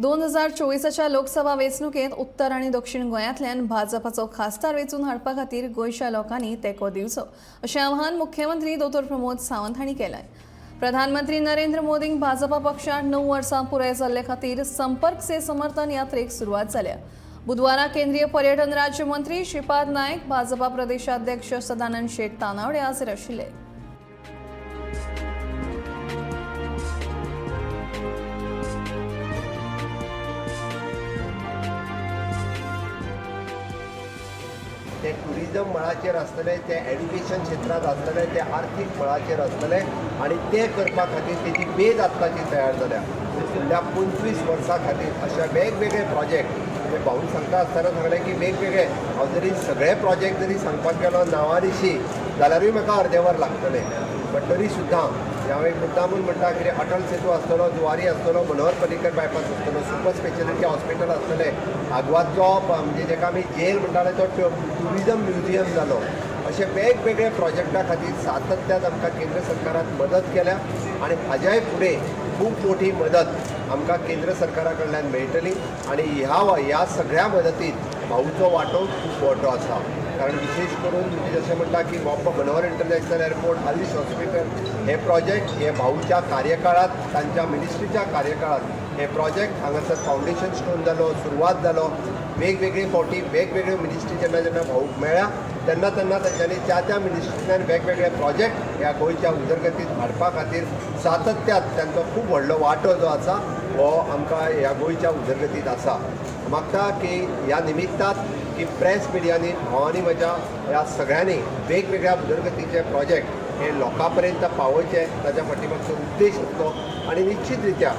2024च्या लोकसभा वेंचणुकेंत उत्तर आनी दक्षिण गोंयांतल्यान भाजपाचो खासदार वेंचून हाडपा खातीर गोंयच्या लोकांनी तेंको दिवचो अशें आवाहन मुख्यमंत्री दोतोर प्रमोद सावंत हांणी केलें. प्रधानमंत्री नरेंद्र मोदींक भाजपा पक्षांत 9 वर्सां पुराय जाल्ले खातीर संपर्क से समर्थन यात्रेक सुरवात जाल्या. बुधवारा केंद्रीय पर्यटन राज्य मंत्री श्रीपाद नायक, भाजपा प्रदेशाध्यक्ष सदानंद शेट तानावडे हाजीर आशिल्ले. ते टुरिजम मळाचेर आसतलें, ते एड्युकेशन क्षेत्रांत आसतलें, ते आर्थीक मळाचेर आसतलें आनी ते करपा खातीर तेजी बेज आत्ताची तयार जाल्या. फुडल्या 25 वर्सां खातीर अशे वेगवेगळे प्रोजेक्ट, म्हणजे भाऊन सांगता आसतना सांगलें की वेगवेगळे, हांव जरी सगळे प्रोजेक्ट जरी सांगपाक गेलो नांवानिशी जाल्यारूय म्हाका अर्दें वर लागतलें, बट तरी सुद्दां हांव एक मुद्दामून म्हणटा कितें अटल सेतू आसतलो, जुवारी आसतलो, मनोहर पर्रीकर बायपास आसतलो, सुपर स्पेशलिटी हॉस्पिटल आसतलें, आगवादचो म्हणजे जेका आमी जेल म्हणटाले तो ट्युरिजम म्युझियम जालो. अशे वेगवेगळे प्रोजेक्टा खातीर सातत्यान आमकां केंद्र सरकारान मदत केल्या आनी हाज्याय फुडें खूब मोठी मदत आमकां केंद्र सरकारा कडल्यान मेळटली आनी ह्या सगळ्या मदतीत भाऊचो वांटो खूब मोठो आसा. कारण विशेश करून म्हणजे जशें म्हणटा की Mopa Manohar international airport, Aluish hospital हे प्रोजेक्ट हे भाऊच्या कार्यकाळात, तांच्या मिनिस्ट्रीच्या कार्यकाळात हे प्रोजेक्ट हांगासर फावंडेशन स्टोन जालो, सुरवात जालो. वेगवेगळे फावटी वेगवेगळ्यो मिनिस्ट्री जेन्ना जेन्ना भाऊक मेळ्ळ्या तेन्ना तेन्ना तांच्यांनी त्या त्या मिनिस्ट्रींतल्यान वेगवेगळे प्रोजेक्ट ह्या गोंयच्या उदरगतीत हाडपा खातीर सातत्यात तांचो खूब व्हडलो वांटो जो आसा हो आमकां ह्या गोंयच्या उदरगतीत आसा. मागता की ह्या निमित्तात की प्रेस मिडियांनी भावांनी म्हज्या ह्या सगळ्यांनी वेगवेगळ्या उदरगतीचे प्रोजेक्ट हे लोकां पर्यंत पावोवचे, ताच्या फाटी मागचो उद्देश आसलो आनी निश्चित रित्या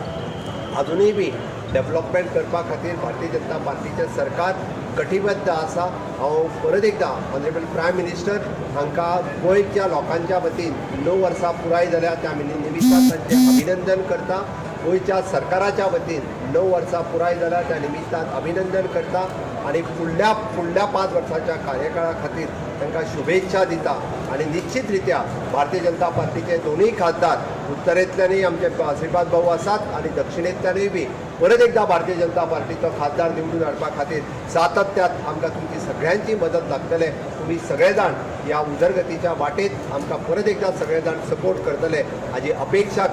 अजुनूय बी डेवलपमेंट करपा खातीर भारतीय जनता पार्टीचें सरकार कटिबद्ध आसा. हांव परत एकदां ऑनरेबल प्रायम मिनिस्टर हांकां गोंयच्या लोकांच्या वतीन 9 वर्सां पुराय जाल्या त्या निमित्तान तांचें अभिनंदन करता. गोंयच्या सरकाराच्या वतीन 9 वर्सां पुराय जाल्या त्या निमित्तान अभिनंदन करता आनी फुडल्या फुडल्या 5 वर्सांच्या कार्यकाळा खातीर तांकां शुभेच्छा दिता. आनी निश्चित रित्या भारतीय जनता पार्टीचे दोनूय खासदार, उत्तरेंतल्यानूय आमचे श्रीपाद भाऊ आसात आनी दक्षिणेंतल्यानूय बी परत एकदां भारतीय जनता पार्टीचो खासदार निवडून हाडपा खातीर सातत्यात आमकां तुमची सगळ्यांची मदत लागतले. तुमी सगळे जाण ह्या उदरगतीच्या वाटेत आमकां परत एकदां सगळे जाण सपोर्ट करतले हाजी अपेक्षा.